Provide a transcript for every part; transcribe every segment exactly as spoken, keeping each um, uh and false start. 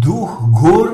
Duch gór,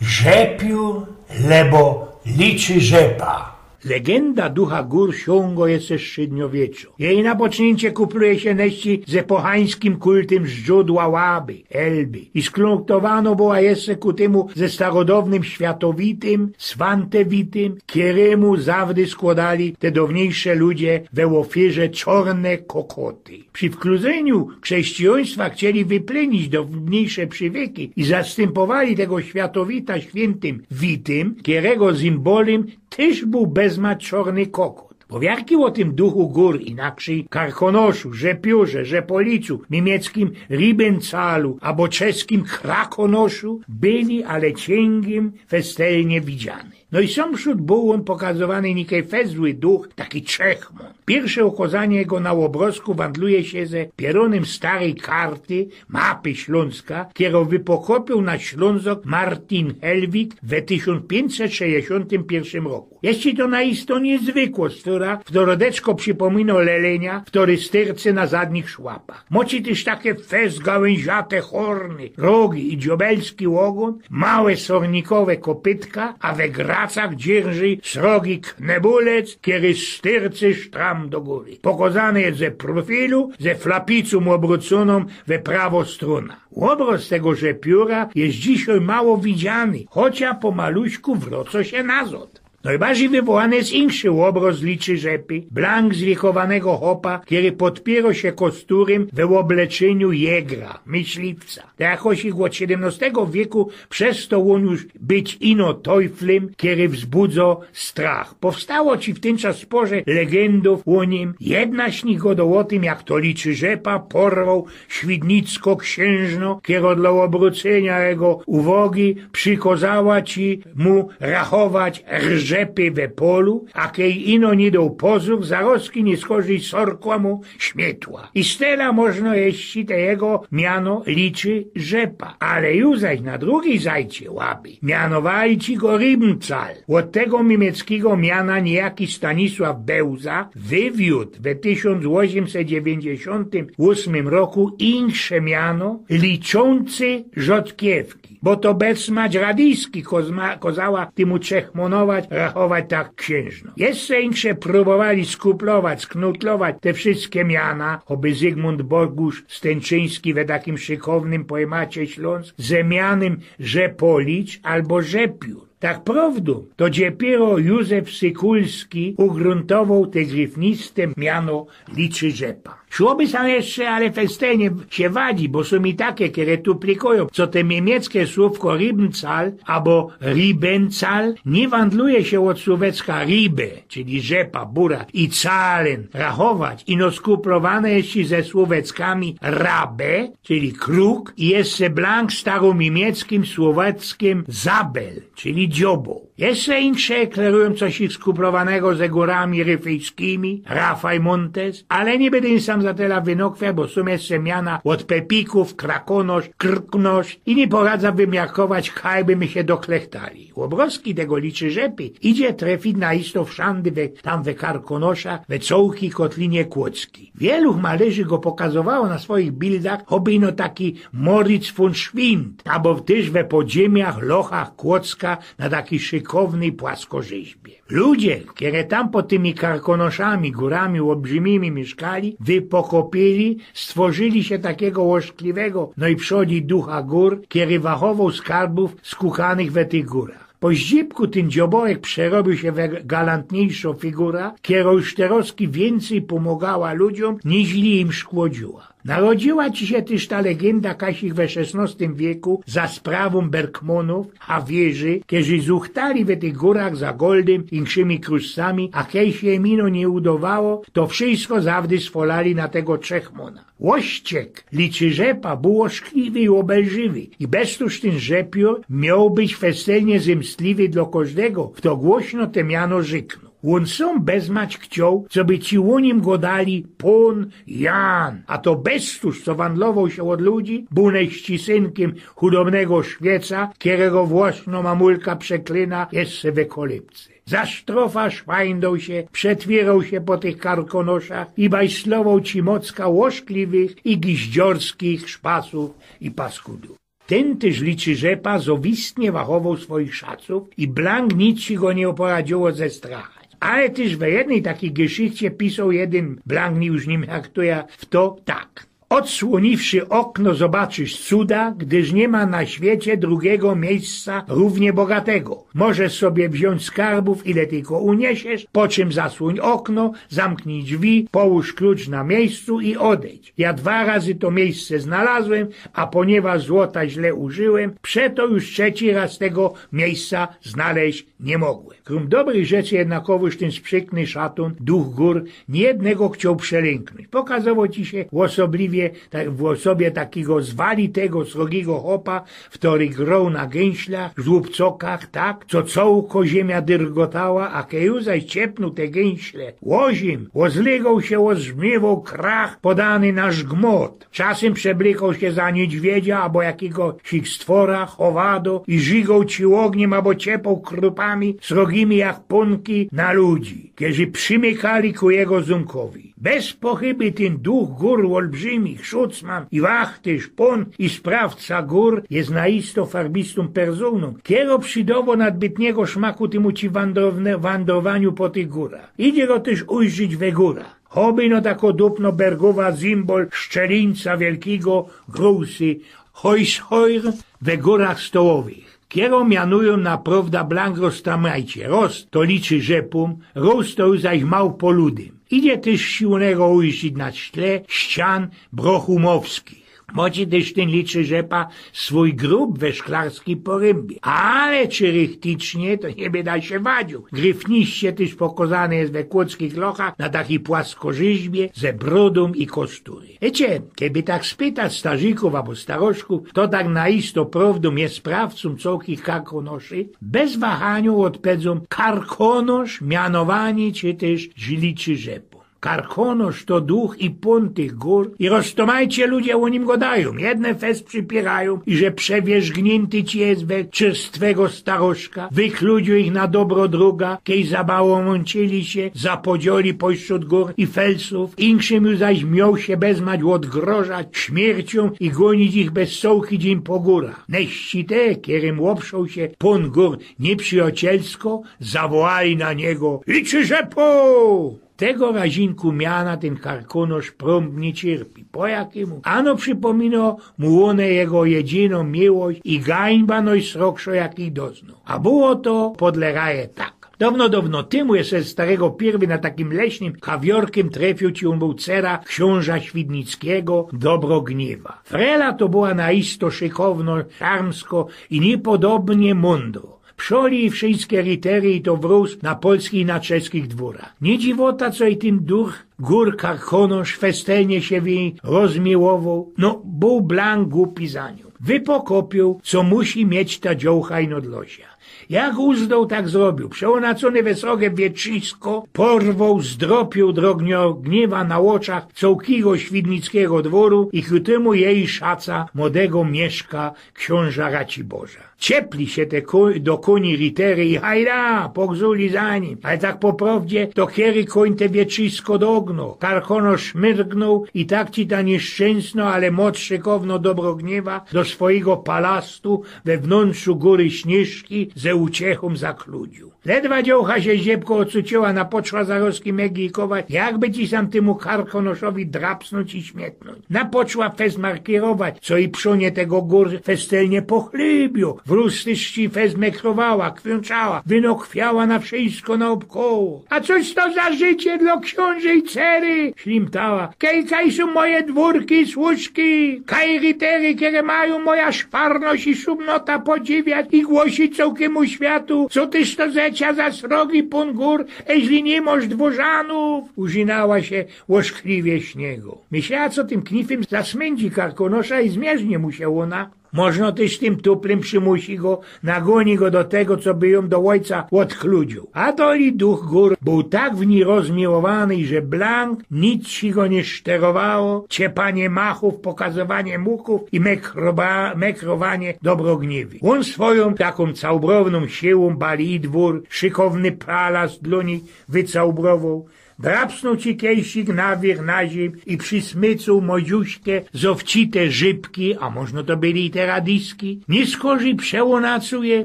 rzepiu, lebo liczy rzepa. Legenda ducha gór siōngo jeszcze strzydniowieczo. Jeji napoczniyncie kupluje sie neszci z epochańskim kultym źdrzōdła Łaby, Elby. I sklōnktowano była jeszcze ku tymu ze starodownym światowitym, swantewitym, kierymu zawdy skłodali te downiejsze ludzie we ôfierze czorne kokoty. Przi wkludzyniu chrześcijoństwa chcieli wyplynić downiejsze prziwyki i zastympowali tego światowita świyntym Witym, kierego zymbolym tyż bōł bezmać czorny kokot. Powiadki ô tym duchu gór, inakrzyj Karkonoszu, Rzepiurze, Rzepoliczu, miymieckim Riebenzalu abo czeskim Krakonoszu, byli ale ciynkim festelnie widziane. No i sōm przōd bōł ôn pokazowany nikej fest zły duch, taki czechmōn. Piyrsze ukŏzanie jego na ôbrozku wandluje sie ze pierōnym staryj karty, mapy Ślōnska, kierōm wypokopiył nasz Ślōnzok Martin Helwig we tysiōnc piyńćset sześćdziesiōntym piyrszym roku. Jeszcze to na isto niyzwykło, stwōra w dorodeczko przipōmino lelenia, stwōry styrcy na zadnich szłapach. Mŏcie tyż take fest gałynziate horny, rogi i dziobelski ôgōn, małe sornikowe kopytka, a we gracach dzierży srogi knebulec, kery styrcy sztram do gōry. Pokŏzane je ze profilu, ze flapicōm ôbrōconōm we prawŏ strōna. Ôbrŏz tego Rzepiura je dzisiej mało widziany, chocia pomaluśku wrŏcŏ sie nazŏd. Nojbardzij wywołany je inszy ôbrŏz liczy rzepy, blank zwiekowanego chopa, kery podpiyrŏ sie kosturym we ôbleczyniu jegra, myśliwca. Tak jakoś ôd siedymnŏstego wieku przestŏł ôn już być ino teuflym, kery wzbudzŏ strach. Powstało ci w tyn czas spŏrze legendōw ô nim. Jedna z nich gŏdŏ ô tym, jak to liczy rzepa porwoł świdnicko ksiynżnŏ, kero dlŏ ôbrōcyniŏ jego uwŏgi przikŏzała ci mu rachować rzepy we polu, a kej ino niy doł pozōr, zarozki niyskorzij sorkła mu śmietła. I stela możno jeszcze te jego miano liczy rzepa. Ale ju zaś na drugij zajcie Łaby mianowali ci go Ribncal. Ôd tego miymieckigo miana niyjaki Stanisław Bełza wywiōdł we tysiōnc ôziymset dziewiyńćdziesiōntym ôsmym roku inksze miano, liczōncy rzodkiewki, bo to bezmać radyjski kozma-, kozała tymu czechmōnować, rachować tak ksiynżnŏ. Jeszcze inksze prōbowali skuplować, sknutlować te wszyjske miana, choby Zygmunt Bogusz Stynczyński we takim szykownym pojmacie Ślōnsk ze mianym Rzepolicz abo Rzepiur. Tak prŏwdōm, to dopiyro Józef Sykulski ugrōntowoł te gryfniste miano liczy rzepa. Szłoby sam jeszcze, ale festelnie sie wadzi, bo sōm i take, kere tu plikujōm, co te miymiecke słōwko Ribncal abo Ribencal niy wandluje sie ôd słōwecka Ribe, czyli rzepa, burak, i Zahlen, rachować, ino skuplowane jeszcze ze słōweckami rabe, czyli kruk, i jeszcze blank starōmiymieckim słōweckim Zabel, czyli dzioboł. Jeszcze inksze klerujōm coś ich skuplowanego ze gōrami ryfyjskimi, Rafaj Montes, ale niy byda sam za tela wynokwiać, bo sōm jeszcze miana ôd Pepikōw, Krakonosz, Krknosz i niy poradza wymiarkować, kaj by my sie doklechtali. Ôbrŏzki tego liczy rzepy idzie trefić na isto wszandy we, tam we Karkonoszach, we cołki kotlinie kłodzkij. Wielu malyrzy go pokazowało na swojich bildach, choby ino taki Moritz von Schwind, abo tyż we podziymach, lochach Kłodzka na takij szykownyj płaskorzeźbie. Ludzie, kere tam pod tymi Karkonoszami, gōrami ôlbrzymimi miyszkali, wypokopiyli, stworzyli sie takigo ôszkliwego, no i przodij ducha gōr, kery wachowoł skarbōw skukanych we tych gōrach. Po ździbku tyn dziobołek przerobiōł sie we galantniyjszŏ figura, kero już terŏzki wiyncyj pōmŏgała ludziōm, niźli im szkłodziła. Narodziła ci sie tyż ta legynda kajś we szesnŏstym wieku za sprawōm Bergmōnōw, hawierzi, kerzi zuchtali we tych gōrach za goldym i inkszymi kruszcami, a kej sie im ino niy udowało, to wszyjsko zawdy swolali na tego Czechmōna. Ôszczek, liczy rzepa, bōł ôszkliwy i ôbelżywy, i beztōż tyn rzepiōr mioł być festelnie zymstliwy dlŏ kożdego, fto głośno te miano rzyknōł. Ôn sōm bezmać chcioł, coby ci ô nim gŏdali pōn Jan, a to beztōż, co wandlowoł sie ôd ludzi, bōł nojścisynkym chudobnego szwieca, kerego własnŏ mamulka przeklyna jeszcze we kolybce. Za sztrofa szwajndoł sie, przetwiyroł sie po tych Karkonoszach i bajslowoł ci mocka ôszkliwych i giździorskich szpasōw i paskudōw. Tyn tyż liczy rzepa zowistnie wachowoł swoich szacōw i blank nic sie go niy poradziyło ze stracha. Ale tyż we jednyj takij geszichcie pisoł jedyn blank, już niym jak to ja, w to tak. Ôdsłōniwszy ôkno, zobaczysz cuda, gdyż niy ma na świecie drugigo miyjsca rōwnie bogatego. Możesz sobie wziōńć skarbōw, ile tylko uniesiesz, po czym zasłōń ôkno, zamknij drzwi, połōż klucz na miyjscu i ôdejdź. Ja dwa razy to miyjsce znalazłem, a ponieważ złota źle użyłem, przeto już trzeci raz tego miyjsca znaleźć niy mogłem. Krōm dobrych rzeczy jednakowōż tyn sprzikry szatōn, duch gōr, niyjednego chcioł przelynklōńć. Pokazowoł ci sie ôsobliwie ta- w ôsobie takigo zwalitego, srogigo chopa, wtory groł na gynślach, żłōbcokach, tak, co cołko ziymia dyrgotała, a kej zaś ciepnōł te gynśle ôzym, ôzlygoł sie, ôzmiywoł krach podany na żgmot. Czasym przeblykoł sie za niydźwiedzia abo jakigoś stwora, ôwado, i żygoł ci ôgniym abo ciepoł krupami srogimi jak pōnki na ludzi, kerzy przimykali ku jego zōmkowi. Bez pochyby tyn duch gōr ôlbrzymich, szucman i wachtyrz, pōn i sprawca gōr, je naisto farbistōm personōm, kero przidowo nadbytnigo szmaku tymu ci wandrowne- wandrowaniu po tych gōrach. Idzie go tyż ujrzyć we gōrach. Choby ino tako dupno bergowa symbol szczelińca wielkigo, grusy, hojshojr we gōrach stołowych, kero mianujōm na prowda blank Roztramajcie. Roz to liczy rzepōm, Roz to zaś małpoludym. Idzie tyż sie u niego ujrzyć na tle ścian brochumowskich. Moci tyż tyn liczy rzepa swōj grōb we szklarskij pōrymbie. Ale czy rychticznie, to niy byda sie wadziōł. Gryfniście tyż pokozany je we kłodzkich lochach na takij płaskorzizbie ze brōdōm i kostury. Wiycie, keby tak spytać starzikōw abo staroszkōw, to tak naisto prowdōm je sprawcōm cołkich karkonoszy, bez wahaniu ôdpedzōm karkonosz, mianowani czy tyż liczy rzepōm. Karkonosz to duch i pōn tych gōr i roztomajcie ludzie ô nim godajōm. Jedne fest przipiyrajōm, iże przewierzgniynty ci je we czerstwego staroszka, wykludziōł ich na dobro droga, kej zabałōmōnczyli sie za podzioli pośrōd gōr i felsōw, inkszym już zaś mioł sie bezmać ôdgrożać śmierciōm i gōnić ich bez cołki dziyń po gōrach. Neszci te, kerym ôbszoł sie pōn gōr niyprzyjacielsko, zawołali na niego: „Liczy rzepo!” Tego razinku miana tyn karkonosz prōmb niy cierpi. Po jakimu? Ano przipōmino mu ône jego jedzinōm miłość i gańba nojsrogszo, jakij doznōł. A było to podle raje tak. Downo, downo tymu jeszcze starego piyrwyj na takim leśnym kawiorkym trefiōł ci ōm bōł cera ksiōnża Świdnickigo, Dobrogniewa. Frela to była naisto szykowno, szarmsko i niypodobnie mōndro. Przoli wszyjske ritery i to wrōz na polskich i na czeskich dwōrach. Niy dziwota, co i tyn duch gōr karkonosz festelnie sie w nij rozmiyłowoł, no, bōł blank gupi za niōm. Wypokopiōł, co musi mieć ta dziołcha ino dlō sia. Jak uzdoł, tak zrobiōł. Przeōnacōny we srogie wietrzisko, porwoł, zdropiōł Dobrogniewa na ôczach cołkigo Świdnickigo dwōru i ku tymu jej szaca młodego mieszka ksiōnża Raciborza. Ciepli sie te ku- do kōni ritery i hajda, pogrzuli za nim. Ale tak po prowdzie, to kery kōń te wietrzisko dogno? Karkonosz myrgnōł i tak ci ta niyszczynsno, ale moc szykowno Dobrogniewa do swojigo palastu we wnōntrzu gōry Śniyżki ze uciechōm zakludziōł. Ledwa dziołcha sie ździebko ôcuciła, na poczła zarozki megijkować, jakby ci sam tymu karkonoszowi drapsnōńć i śmietnōńć. Na poczła fest markirować, co i przonie tego gōr festelnie pochlybiōł. Wrōz tyż ci fest mekrowała, kwiōnczała, wynokwiała na wszyjsko naôbkoło. „A cōż to za życie dlō ksiōnżej cery?” ślimtała. „Kej kaj sōm moje dwōrki, służki, kaj ritery, kere majōm moja szparność i szumnota podziwiać i głosić cołkimu światu, co tyż to zecia za srogi pōn gōr, eźli niy mosz dwōrzanōw?” Użinała sie ôszkliwie Śniygo. Myślała, co tym knifym zasmyndzi karkonosza i zmierznie mu sie ôna. Możno tyż tym tuplym przimusi go, nagōni go do tego, co by jōm do ôjca ôdkludziōł. A to i duch gōr bōł tak w nij rozmiłowany, że blank nic si go niy szterowało, ciepanie machōw, pokazowanie mukōw i mekroba- mekrowanie Dobrogniewi. Ôn swojōm takōm całobrowną siłōm bali i dwōr, szykowny palas dlō nij wycałobrowōł, Drapsnōł ci kejsik na wierzch na ziymiã i przysmycył modziuśkã zowcite rzipki, a możno to były i te radyjskie, niy skorzij przełōnacuje,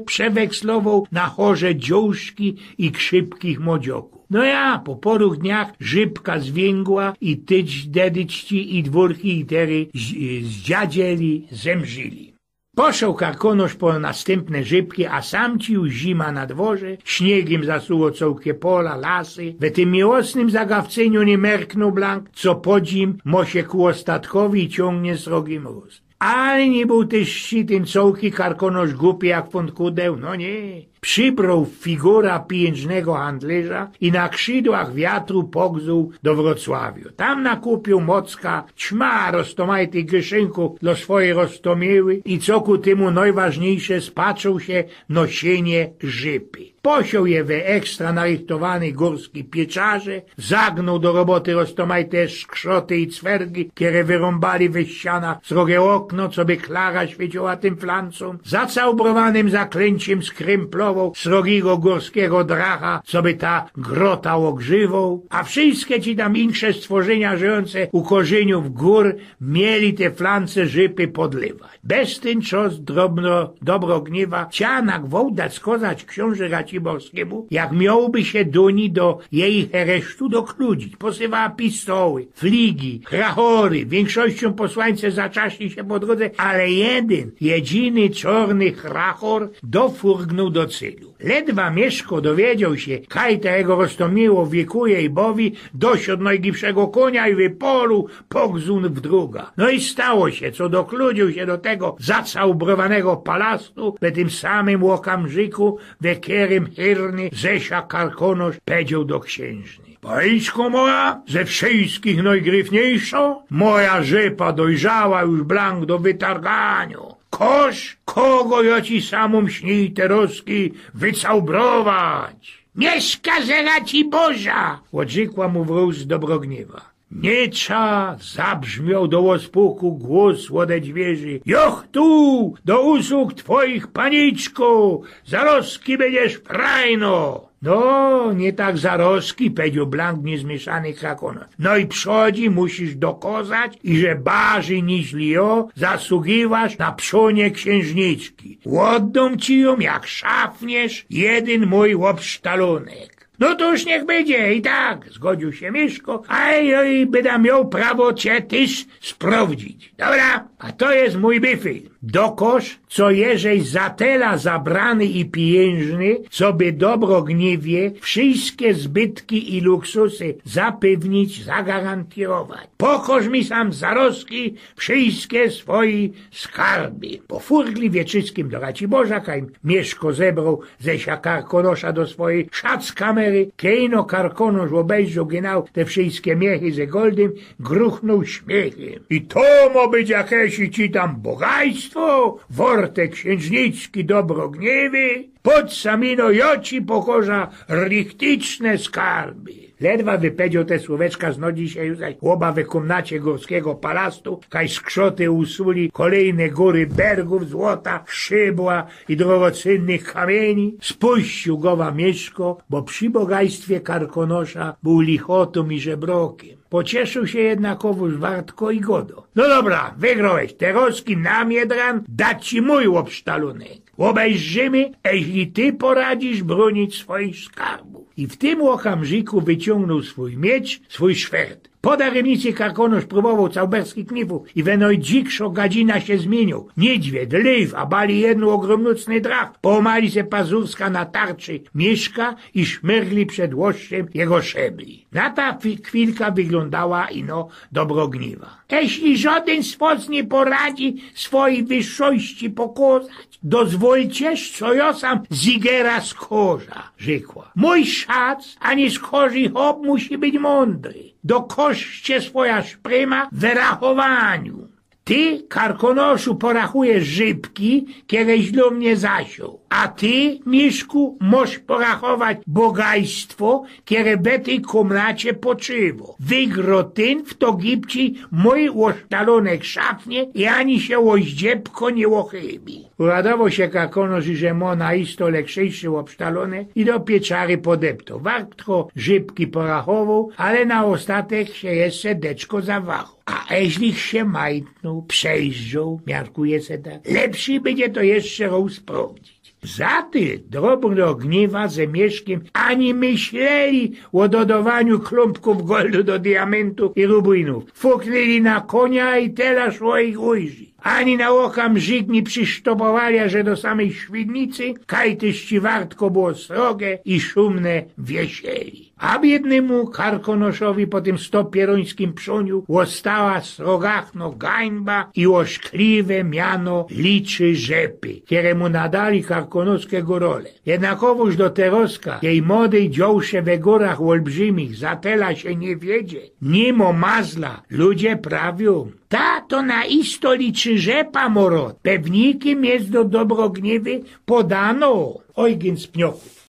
przewekslowōł na chorze dziōłszki i krzypkich modzioków. No ja, po poruch dniach rzipka zwięgła i tyć dedyczki i dwōrki i tery z-, zdziadzieli, zemrzili. Poszoł karkonosz po nastympne rzipki, a sam ci już zima na dworze, śniygym zasuło cołke pola, lasy. We tym miłosnym zagawcyniu niy merknōł blank, co podzim mo sie ku ôstatkowi ciōngnie srogi mrōz. Ale niy bōł tyż przy tym cołki karkonosz gupi jak fōnt kudeł, no niy. Przibroł figura pijynżnego handlyrza i na krzidłach wiatru pogzuł do Wrocławiu. Tam nakupiył mocka ćma roztōmajtych gyszynków dlŏ swojej roztōmiyły i, co ku tymu nojważniyjsze, spatrzoł sie na sienie rzipy. Posioł je we ekstra narychtowanyj gōrskij pieczarze, zagnōł do roboty roztōmajte skrzoty i cwergi, kere wyrōmbali we ścianach srogie ôkno, coby klara świyciyła tym flancōm. Zacałobrowanyjnym zaklynciym skrymplowoł srogigo gōrskigo dracha, coby ta grota ôgrzywoł, a wszyjske ci tam insze stworzynia żyjōnce u korzyniōw gōr mieli te flance rzipy podlywać. Bez tyn czos drobno, Dobrogniewa ciała na gwałt dać skŏzać ksiōnże Raciborskimu, jak miołby sie do nij do jeji heresztu dokludzić. Posywała pistoły, fligi, chrachory. Wiynkszościōm posłańce zaczasli sie po drōdze, ale jedyn, jedziny czŏrny chrachor dofurgnōł do cylu. Ledwa Mieszko dowiedzioł sie, kaj ta jego roztōmiyłość wiekuje i bowi, dosiōdł nojgipszego konia i wypŏluł pogzōn w druga. No i stało sie, co dokludziōł sie do tego zacałobrowanygo palastu, we tym samym ôkamrziku, we kerym hyrny Zesia Karkonosz pedzioł do ksiynżny: „Paniczko moja, ze wszyjskich nojgryfniyjszo, moja rzipa dojrzała już blank do wytarganiŏ. Kosz, kogo jŏ ci samōm śnij terŏzki wycałobrowŏwać?” „Mieszka z Raciborza!” ôdrzykła mu wrōz Dobrogniewa. Niy cza zabrzmioł do ôspuku głos ôde dwiyrzi: „Joch tu, do usług twojich, paniczko, zarŏzki bydziesz frajno!” „No, niy tak zarŏzki”, pedzioł blank niyzmiyszany Karkonosz. „No i przodzi musisz dokŏzać, iże bardzij niźli jŏ zasługiwŏsz na przonie ksiynżniczki. Ôddōm ci jōm, jak szafniysz, jedyn mōj ôbsztalunek.” „No to już niych bydzie i tak”, zgodziōł sie Mieszko, „a jŏ i byda mioł prawo cie tyż sprŏwdzić. Dobra, a to je mōj byfel. Dokŏż, co jeżeś za tela zabrany i pijynżny, coby Dobrogniewie wszyjske zbytki i luksusy zapewnić, zagarantirować. Pokŏż mi sam zarŏzki wszyjske swoje skarby.” Pofurgli we wszyjskim do Raciborza, kaj Mieszko zebroł Zesia Karkonosza do swojij szac kamery, kej ino Karkonosz ôbejrzoł genau te wszyjske miechy ze goldym, gruchnōł śmiechy. „I to mŏ być jakeś i ci tam bogajstwo, wŏrte ksiynżniczki Dobrogniewy? Pōdź sam ino, jŏ ci pokŏża richtyczne skarby.” Ledwa wypedzioł te słōweczka, znŏdli sie już zaś ôba we kōmnacie gōrskigo palastu, kaj skrzoty usuli kolejne gōry bergōw, złota, szybła i drogocynnych kamiyni. Spōściōł gowa Mieszko, bo przi bogajstwie Karkonosza bōł lichotōm i żebrŏkym. Pocieszył sie jednakowōż wartko i gŏdŏ: „No dobra, wygrołeś, terŏzki na mie dran, da ci mōj ôbsztalunek. Ôbejrzymy, eźli ty poradzisz brōnić swojich skarbōw.” I w tym ôkamrziku wyciōngnōł swōj miecz, swōj szwert. Po darymnicy Karkonosz prōbowoł całberskich knifōw i we nojdzikszŏ gadzina sie zmiynioł. Niydźwiyd, lyw, a bali jedno ôgrōmnōcny drach połōmali se pazurska na tarczy Mieszka i szmyrgli przed ôstrzym jego szabli. Na ta chwi-, chwilka wyglōndała ino Dobrogniewa. „Eźli żŏdyn z wŏs niy poradzi swojij wyższości pokŏzać, dozwolcie, co jŏ sam zygera skorzã”, rzekła. „Mōj szac, a niy skorzij chop, musi być mōndry. Dokŏżcie swoja szpryma w wyrachowaniu”. Ty, Karkonoszu, porachujesz żybki, kere żeś dlō mie zasioł. A ty, Miszku, mosz porachować bogajstwo, kere be tyj kōmnacie poczywo. Wygrotynft to gibcij mojij ôsztalōnyj szafnie i ani sie ô ździebko niy ôchybi. Uradowoł sie Karkonosz, iże mo na isto lekszejsze ôbsztalōne, i do pieczary podeptoł. Wartko żybki porachowoł, ale na ôstatek sie jeszcze deczko zawachoł. A eźlich sie majtnōł, przejrzoł, miarkuje se tak, lepszyj bydzie to jeszcze roz sprawdzić. Za ty drobno gniewa ze Mieszkiym ani myśleli ô dodowaniu klōmpkōw goldu do diamyntōw i rubinōw. Fuknyli na konia i tela szło ich ujrzić. Ani na ôka mrzig niy przisztopowali, aże do samyj Świdnicy, kaj tyż ci Wartko było sroge i szumne wiesieli. A biydnymu Karkonoszowi po tym stopierōńskim przōniu ôstała srogachno gańba i ôszkliwe miano liczy rzepy, kere mu nadali karkonoske gōrole. Jednakowōż do teroska, kej mody dzioł sie we gōrach ôlbrzymich, za tela sie niy wiedzie, niymo mazla, ludzie prawiōm: „Ta to na isto liczy rzepa, moro, pewnikym je do dobrogniewy podano”. Ojgyn z Pniokōw.